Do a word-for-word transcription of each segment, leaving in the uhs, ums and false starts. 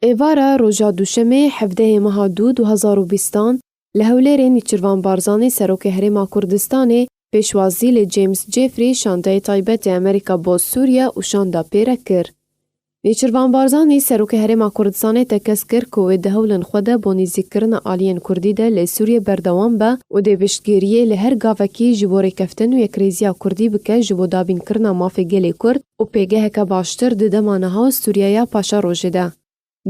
Êvara roja Duşemê, hevdehê meha dû du hezar û bîstan, li Hewlêrê Nêçîrvan Barzanî, Serokê Herêma Kurdistanê, pêşwazî li James Jeffrey, şandeyê taybet ê Amerîka bo Sûriye û şanda pê re kir. Nêçîrvan Barzanî, Serokê Herêma Kurdistanê tekez kir ku wê di hewlên xwe de bo nêzîkkirina aliyên Kurdî de li Sûriyê berdewam be û dê piştgiriyê li her gavekî ji bo rêkeftin û yekrêziya Kurdî bike ji bo dabînkirina mafê gelê Kurd û pêgeheke baştir di dema niha û Sûriyeya paşerojê de.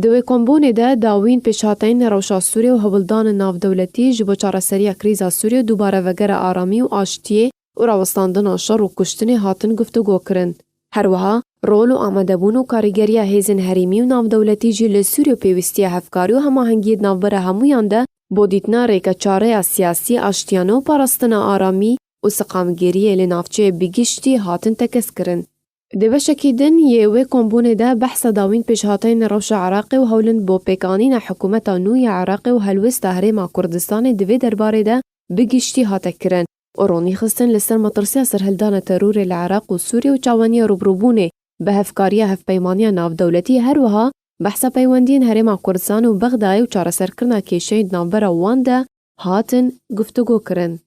Di wê kombûnê de dawîn pêşhateyên rewşa Sûriyê û hewldanên navdewletî ji bo çareseriya krîza Sûriyê û dubare vegera aramî û aştiyê û rawestandina şer û kuştinê hatin guftûgo kirin. Her wiha rol û amadebûn û karîgeriya hêzên herêmî û navdewletî jî li Sûriyê û pêwîstiya hevkarî û hemahengiyê di navbera hemûyan de bo dîtina rêke çareya siyasî, aştiyane û parastina aramî û seqamgiriyê li navçeyê bi giştî hatin tekez kirin. Di beşekî din yê wê kombûnê de behsa dawîn pêşhateyên rewşa Iraqê û hewlên bo pêkanîna hikûmeta nû ya Iraqê û helwêsta Herêma Kurdistanê di vê derbarê de bi giştî hate kirin û ronî xistin li ser metirsiya serhildana terorê li Iraq û Sûriyê û çawaniya rûbirûbûnê bi hevkariya hevpeymaniya navdewletî, her wiha behsa peywendiyên Herêma Kurdistan û Bexdayê û çareserkirina kêşeyên di navbera wan de hatin guftûgo kirin.